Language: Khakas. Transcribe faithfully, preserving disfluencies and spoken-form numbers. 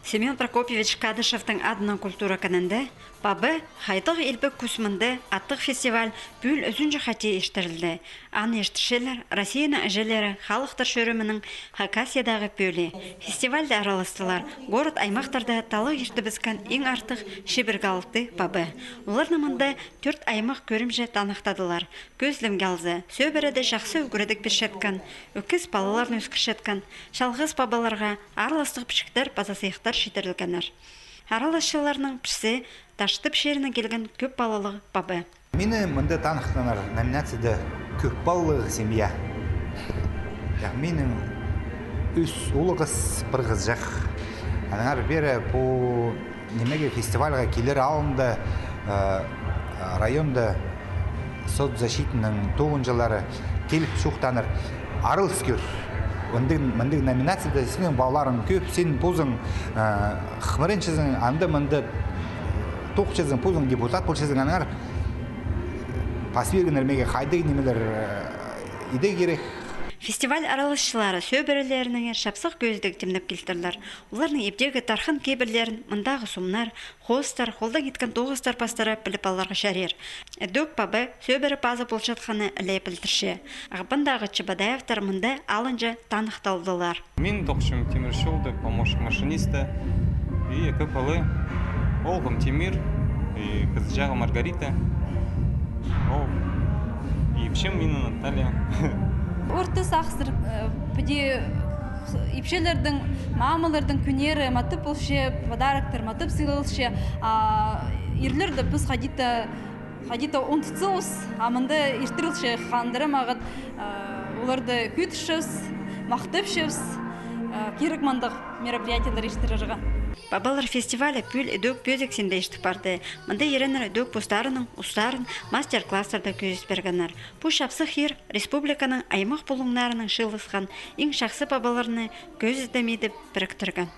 Семён Прокопьевич Кадышевтің адынаң культура кінінде «Паба, хайдағ илбек кӱс мында» аттығ фестиваль пӱӱл ӱзінҷі хати иртірілді. Аны иртірчелер Россияның іҷелері халыхтар чӧрімінің Хакасиядағы пӧлии. Фестивальда араластылар город-аймахтарда таллағ иртібіскен иң артых чибіргі алты паба. Оларны мында тӧрт аймах кӧрімҷе таныхтадылар. Кӧзідімге алза, сӧбіреде чахсы ӱгредіг пирчеткен, ӧкіс палаларны ӧскірчеткен, чалғыс пабаларға араластығ пічіктер паза сыйыхтар читірілгеннер. Араласчыларның пірсі Таштып чирінең килген кӧп палалығ паба. Мині мында таныхтанар номинацияда «Кӧп палалығ семья». Ях, минің ӱс улуғ хыс, пір хызыҷах. Аннаңар пеер пу нимеге, фестивальға килер алнында, э, районда соцзащитаның тоғынҷылары киліп чоохтааннар: «Аралас кӧр. Мындағ, мындағ номинацияда синің палаларың кӧп, син позың, э, хымыринчазың, анда-мында тоғынчазың, позың депутат полчазың, аннаңар пас пиріңер мағаа хайдағ нимелер, э, идерге кирек». Фестиваль араласчылары сӧбірелерінеңер чапсых кӧзідіг тимнеп килтірлер. Оларның ибдегі тархын кибірлерін мындағы сомнар, хоостар, холдаң иткен тоғыстар пастыра піліп аларға чарир. Ідӧк паба сӧбіре пазы полчатханы іле пілдірче. Ағбандағы Чебодаевтар мында алынҷа таныхталдылар. Мин тоғынчам тимір чолда, помощник машиниста, и ікі пала, оолғым Тимир и хызыҷағым Маргарита. Ол ипчім минің Наталья. Орта сағыстар, э, піди ипчілердің, мамаларның кӱннері матап полча, подароктар матап сыйлалча, а ирлерді піс хайди-да, хайди-да ундутсабыс, а мында иртірілче хандыра мағат, э, оларды кӧдірчебіс, махтапчабыс, э, кирек мындағ мероприятиелер иртірерге. Пабалар фестивалі пӱӱл ідӧк пӧзік синде иртіп парды. Мында иреннер ідӧк постарының устарын мастер-класстарда кӧзіт пиргеннер. Пу чапсых иир республиканың аймах пулуңнарынаң чыылысхан иң чахсы пабаларны кӧзідім идіп піріктірген.